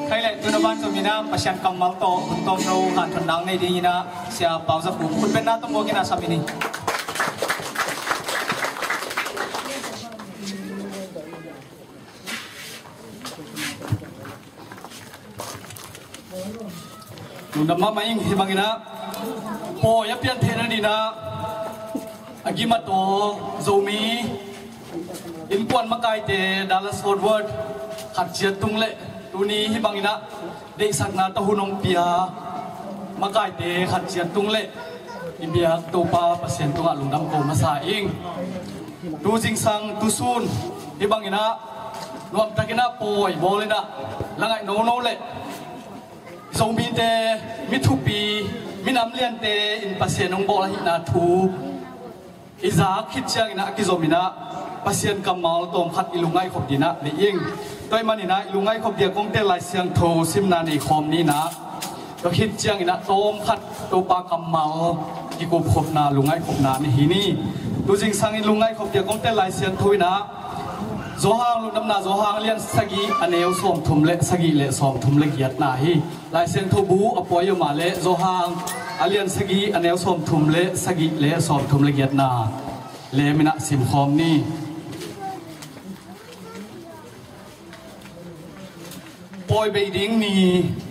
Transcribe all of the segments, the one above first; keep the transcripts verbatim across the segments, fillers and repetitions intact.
Khai le tuna van zom in ah Pasian kammal tawh hun tawmno hanthotna nei ding in ah Sia Pau Za Pum khutbetna tawh muak in ah sam ni. Lungdam mahmah ing. Hih bangin ah pawi a pian theihna dingin ah a gim a tawl Zomi innkuan makaite Dallas Fort Worth khat ciat tung le tuni hih bangin ah deihsakna tawh hun hong pia makaite khat ciat tung le i biak Topa Pasian tungah lungdam ko masa ing. Tu zingsang tu sun hih bangin ah nuamtakin ah pawi bawl in ah la ngaih nono le Zomite mi thupi, minam liante in Pasian hong bawl ahihna thu i zak khit ciangin ah a kizom in ah Pasian kammal tawm khat i lungngaih khop dingin ah lei ing. Tua ahih manin ah i lungngaih khop dingin ah kong tel Lai Siangtho simna nei khawm ni in ah, tua khit ciangin ah tawm khat Topa kammal kikup khopna, lungngaih khopna nei hi ni. Tu zingsang in lungngaih khop dingin ah kong tel Lai Siangtho in ah Johan, Lungdamna Johan a lian sagih a neu sawmthum le sagih le sawmthum le giatna hi. Lai Siangtho bu a pawi om a leh Johan a lian sagih a neu sawmthum le sagih le sawmthum le giatna lem in ah simkhawm ni. Pawi bei ding ni,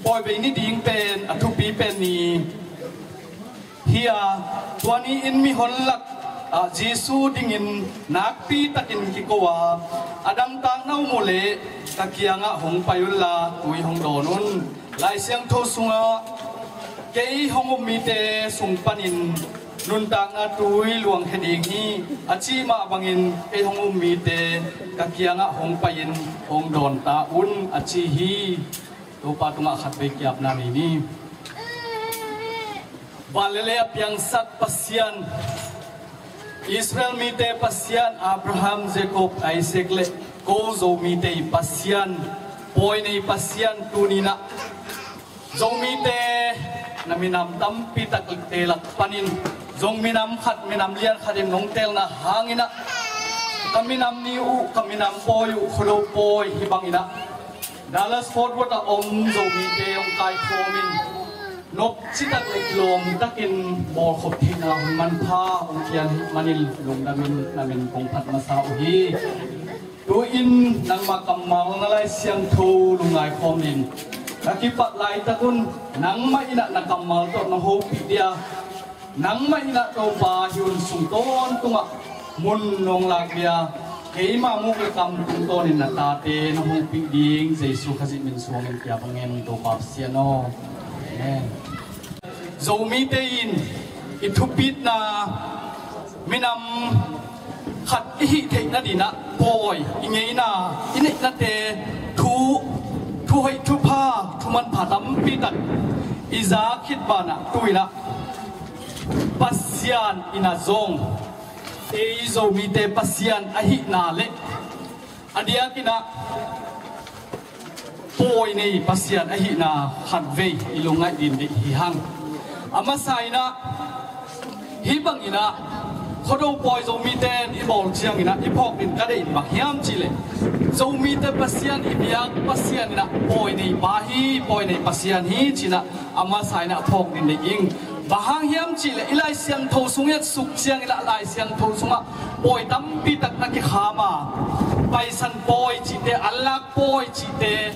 pawi bei ni ding pen a thupi pen ni hi a, tua ni-in mihon lak ah Jesu dingin nakpi takin kiko a, a dangtak na om uh leh ka kiangah hong pai unla tui hong dawn un. Lai Siangtho sungah kei hong um mite sung panin nuntakna tui luangkhia ding hi, a cih mah bangin kei hong um mite ka kiangah hong pai-in hong dawn ta un, a ci hi. Topa tungah khatvei ki-apna nei ni. Van le lei a piangsak Pasian, Israel mite Pasian, Abraham, Jacob, Isaac le ko Zomite i Pasian, pawi nei Pasian, tuni-in ah Zomite na minam tampi takte lak panin zong minam khat, minam lian khat in nong telna hangin ah ka minam ni uh, ka minam pawi uh, Khuado pawi hih bangin ah Dallas Fort Worth ah om Zomite hong kaikhawmin nopci tak le kilawm takin bawlkhop theihna hun manpha hong pian ahih manin lungdamin na min kong phat masa uh hi. Tu-in nangmah kammal na Lai Siangtho lungngai khawmin ka kipat laitak un nangmah in ah na kammal tawh na hopih dia, nangmah in ah Topa hih hun sung tawntungah mun nong lak dia, keima muk le kam tungtawnin na tate na hopih ding Jesu Khazih min suangin ki-ap ing, Topa Pasian aw. Amen. Zomite in i thupitna minam khat i hih theihna dingin ah pawi, i ngeina, i neihnate thu, thu hoih, thu pha, thu manpha tampi tak i zak khit banah tu-in ah Pasian in ah zong ei Zomite Pasian ahihna le a diakin ah pawi nei Pasian ahihna khatvei i lungngaih ding deih hi hang. A masa in ah hih bangin ah Khuado pawi Zomite in i bawl ciangin ah i phawk ding ka deih bang hiam cih leh Zomite Pasian, i biak Pasian in ah pawi nei pa hi, pawi nei Pasian hi ci-in ah a masa in ah phawk ding deih ing. Bang hang hiam cih leh i Lai Siangtho sung i et suk ciangin ah Lai Siangtho sungah pawi tampi tak na kikham a, paisan pawi cihte, anlak pawi cihte,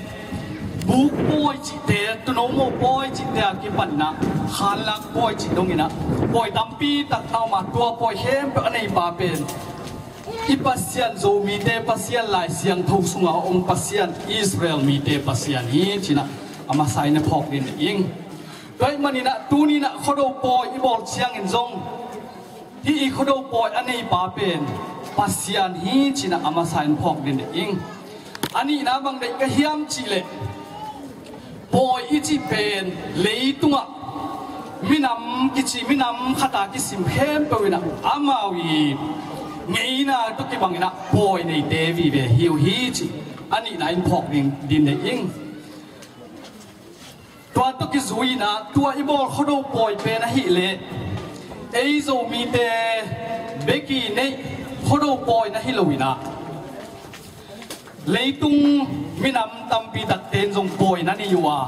buk pawi cihte, tuuno mo pawi cihte a kipan in ah khanlak pawi cih dongin ah pawi tampi tak na om a, tua pawi khempeuh a neipa pen i Pasian, Zomite Pasian, Lai Siangtho sungah a om Pasian, Israel mite Pasian hi ci-in ah a masa in ah phawk ding deih ing. Tua ahih manin ah tuni-in ah Khuado pawi i bawl ciangin zong hih i Khuado pawi a neipa pen Pasian hi ci-in ah a masa in phawk ding deih ing. A nihna bang deih ka hiam cih leh pawi i cih pen leitungah minam kici, minam khat a kisim khempeuh in ah amau i ngeina tawh kibangin ah pawi neite vive hi uh hi cih a nihna in phawk ding, ding deih ing. Tua tawh kizui-in ah tua i bawl Khuado pawi pen ahih leh ei Zomite bek i neih Khuado pawi na hi lo-in ah leitung Minam tampi takte in zong pawi na nei uh a,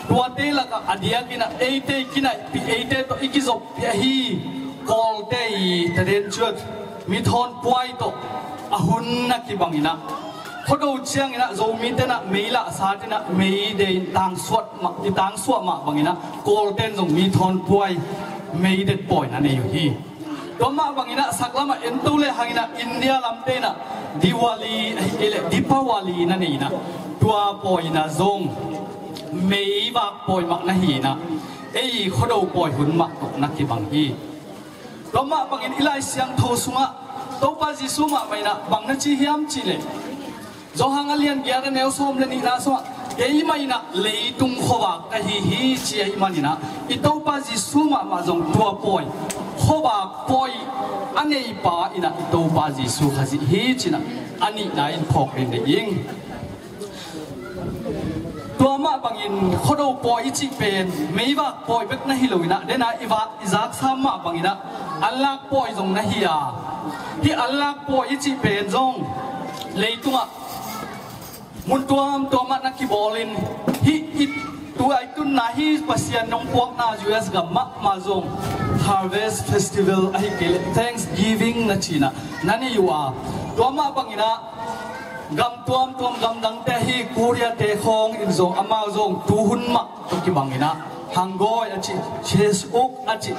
tuate lakah a diakin ah eite i kinaihpih, eite tawh i kizoppih ahi Kawlte i Tadent Church mi thawnpuai tawh a hun na kibangin ah, Khuado ciangin ah Zomite in ah mei lahsat in ah mei dei in tangsuah mah, i tangsuah mah bangin ah Kawlte in zong mi thawnpuai mei det pawi na nei uh hi. Tua mah bangin ah saklam ah ento le hangin ah India lamte in ah Diwali ahi kei leh Deepawali na nei in ah, tua pawi in ah zong meivak pawi mah na hi in ah, ei Khuado pawi hun mah tawh na kibang hi. Tua mah bangin i Lai Siangtho sungah Topa Jesu mahmah in ah bang na ci hiam cih leh, Johan a lian giat a neu sawm le nihna sungah, keimah in ah leitung khuavak ka hi hi, ci ahih manin ah, i Topa Jesu mahmah zong tua pawi, khuavak pawi a neipa in ah i Topa Jesu Khazih hi, ci-in ah a nihna in phawk ding hi ing. Tua mah bangin Khuado pawi i cih pen meivak pawi bek na hi lo in ah, den a i vak, i zaksam mah bangin ah anlak pawi zong na hi a, hih anlak pawi i cih pen zong leitungah mun tuamtuam ah na kibawl in, hih i tu a i tunna, hih Pasian nong puakna U S gam mahmah zong Harvest Festival ahi kei leh Thanksgiving na ci-in ah na nei uh a, tua mah bangin ah gam tuamtuam, gam dangte ahi Korea-te khawng in zong amau zong tuhun mah tawh kibangin ah Hanggawih a cih, Chesuk a cih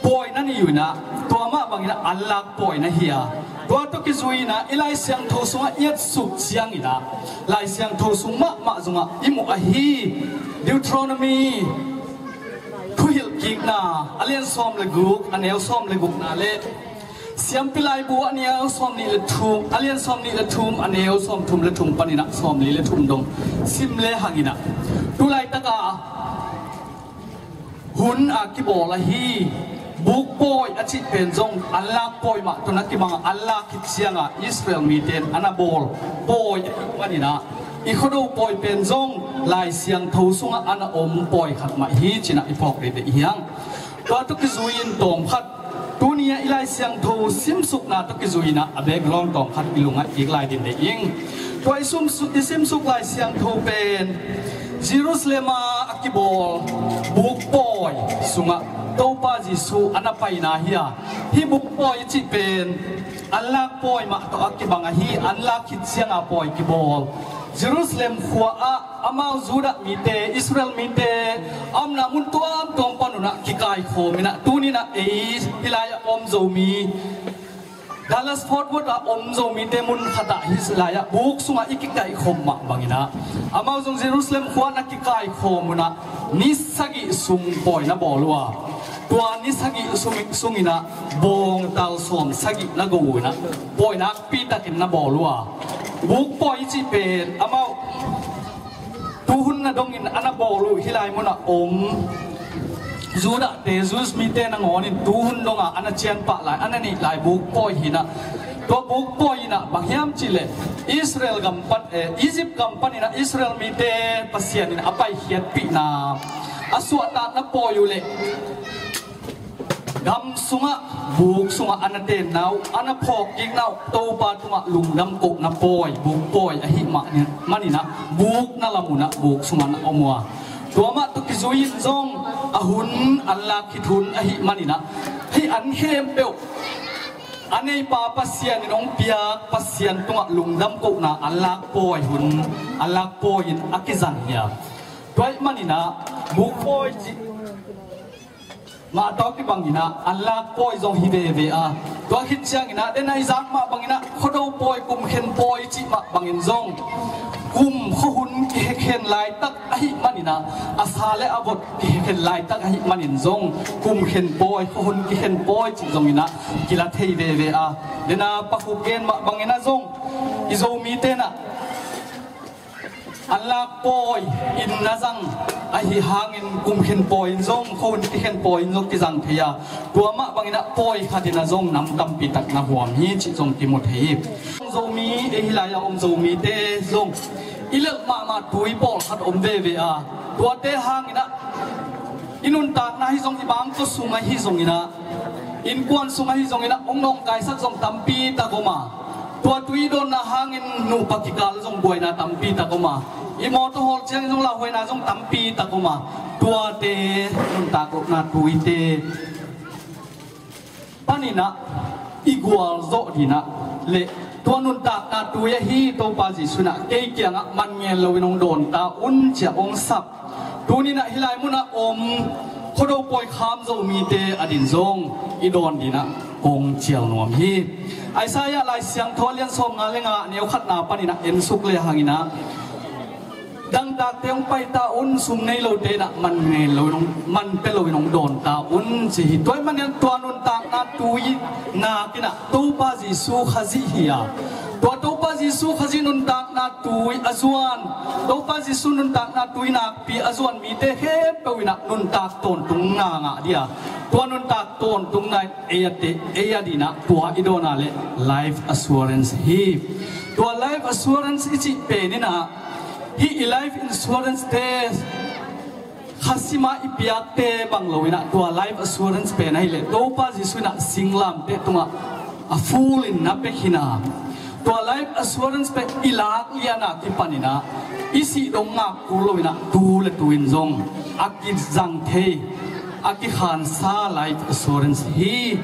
pawi na nei uh in ah, tua mah bangin ah anlak pawi na hi a, tua tawh kizui in ah i Lai Siangtho sungah i etsuk ciangin ah, Lai Siangtho sung mahmah zongah i muh ahi Deuteronomy Thuhilhkikna a lian sawm le guk, a neu sawm le gukna le Siampi Laibu a neu sawm nih le thum, a lian sawm nih le thum, a neu sawm thum le thum panin ah sawm li le thum dong sim le hangin ah, tu laitak a hun a kibawl ahi buk pawi a cih pen zong anlak pawi mah tawh na kibang a, anlak khit ciang a Israel mite in a na bawl pawi ahih manin ah, i Khuado pawi pen zong Lai Siangtho sungah a na om pawi khat mah hi, ci-in ah i phawk ding hi ing. Tua tawh kizui in tawmkhat, tuni a i Lai Siangtho simsukna tawh kizui in ah a background tawmkhat i lungngaih kik lai ding hi ing. Tua i sumsu-, i simsuk Lai Siangtho pen Jerusalem ah a kibawl buk pawi sungah Topa Jesu a na paina hi a, hih buk pawi i cih pen anlak pawi mah tawh a kibang ahi, anlak khit ciang a pawi kibawl. Jerusalem khua ah amau Judah mite, Israel mite a omna mun tuamtuam pan un ah kikaikhawm in ah, tuni in ah ei hih lai ah om Zomi, Dallas Fort Worth ah om Zomite mun khat ah hih lai ah buk sungah i kikaikhawm mah bangin ah, amau zong Jerusalem khua ah na kikaikhawm un ah ni sagih sung pawi na bawl uh a, tua ni sagih sung, sungin ah bawngtal sawm sagih na go uh in ah, pawi nakpi takin na bawl uh a, buk pawi i cih pen amau tuhun na dongin a na bawl uh hih lai munah om Judahte, Jews mite nangawnin tuhun dongah a na cian pah lai, a na neih lai buk pawi hi in ah, tua buk pawi in ah bang hiam cih leh Israel gam pan, eh, Egypt gam panin ah Israel mite Pasian in a paikhiatpihna, a suahtakna pawi uh leh gam sungah, buk sungah a na tenna uh, a na phawkkikna uh, Topa tungah lungdam kohna pawi, buk pawi ahih mah ni, manin ah buk na lam un ah buk sungah na om uh a, tua mah tawh kizui in zong a hun anlak khit hun ahih manin ah, hih an khempeuh a neipa Pasian in hong piak Pasian tungah lungdam kohna anlak pawi hun, anlak pawi in a kizang hi a, tua ahih manin ah buk pawi cih mah tawh kibangin ah anlak pawi zong hi veve a, tua khit ciangin ah den a i zak mah bangin ah Khuado pawi, kum khen pawi cih mah bangin zong kum khuahun kikhen laitak ahih manin ah, a sa le a vot kikhen laitak ahih manin zong kum khen pawi, khuahun kikhen pawi cih zongin ah kila thei veve a, den a pakhup gen mah bangin ah zong i Zomite in ah anlak pawi in na zang ahi hangin kum khen pawi in zong, khuahun kikhen pawi in zong kizang thei a, tua mah bangin ah pawi khat in ah zong nam tampi tak na huam hi cih zong kimu thei hi. Zomi, ei hih lai ah om Zomite zong i lelh mahmah tui pawlkhat om veve a, tuate hangin ah i nuntakna ahi zong, i bangkua sung ahi zongin ah, innkuan sung ahi zongin ah hong nawngkaisak zong tampi tak om a, Tua tui dawnna hangin nupa kikal zong buaina tampi tak om a, i mawtaw hawl ciang zong lauhuaina zong tampi tak om a, tuate nuntak lohna tuite paninah i gualzawh dinah le tua nuntakna tui ahi Topa Jesuh inah kei kiangah man ngen loin hong dawn ta un ciah hong sap. Tuninah hih lai munah om Khuado pawi kham Zomite a din zong i dawn dinah kong cial nuam hi. Isaiah Lai Siangtho a lian sawm nga le nga neu khatna paninah en suk le hanginah dangtakte hong pai ta un, sum nei lote inah man ngen loin hong, man pia loin hong dawn ta un ci hi. Tua ahih manin tua nuntakna tui nakinah Topa Jesuh Khazih hi a, tua Topa Jesuh Khazih nuntakna tui a zuan, Topa Jesuh nuntakna tui nakpi a zuan mite khempeuh inah nuntak tawntungna ngah dia, tua nuntak tawntungna ei a te, ei a dinah tua i dawna le life assurance hi. Tua life assurance i cih pen inah hih i life insurance te khasima i piakte bang loinah tua life assurance pen ahileh Topa Jesuh inah singlamteh tungah a full in na pia khin a, tua life assurance pen i lak liana kipaninah i sih dong ngak kul loinah tu le tu in zong a kizang thei, a kikhansa life assurance hi.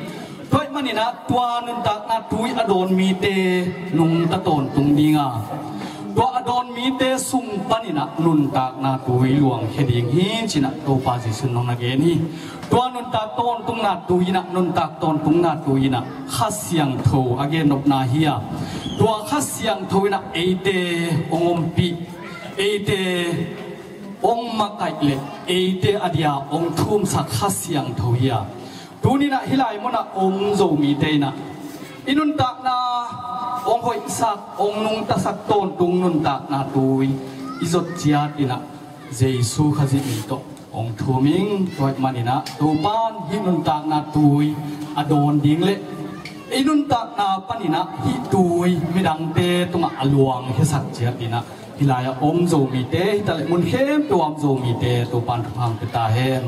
Tua ahih maninah tua nuntakna tui a dawn mite nungta tawntung dinga, tua a dawn mite sung paninah nuntakna tui luangkhia ding hi cinah Topa Jesuh in hong na gen hi. Tua nuntak tawntungna tui inah, nuntak tawntungna tui inah Kha Siangtho a gennopna hi a, tua Kha Siangtho inah eite hong ompih, eite hong makaih le eite a dia hong thumsak Kha Siangtho hi a, tuninah hih lai munah om Zomite inah i nuntakna hong hoihsak, hong nungtasak tawntung nuntakna tui i zot ciat inah Jesuh Khazih min tawh hong thum ing. Tua ahih maninah Topan hih nuntakna tui a dawn ding le i nuntakna paninah hih tui midangte tungah a luangkhiasak ciat inah hih lai-ah om Zomite hitaleh mun khempeuh a om Zomite Topan thupha hong pia ta hen.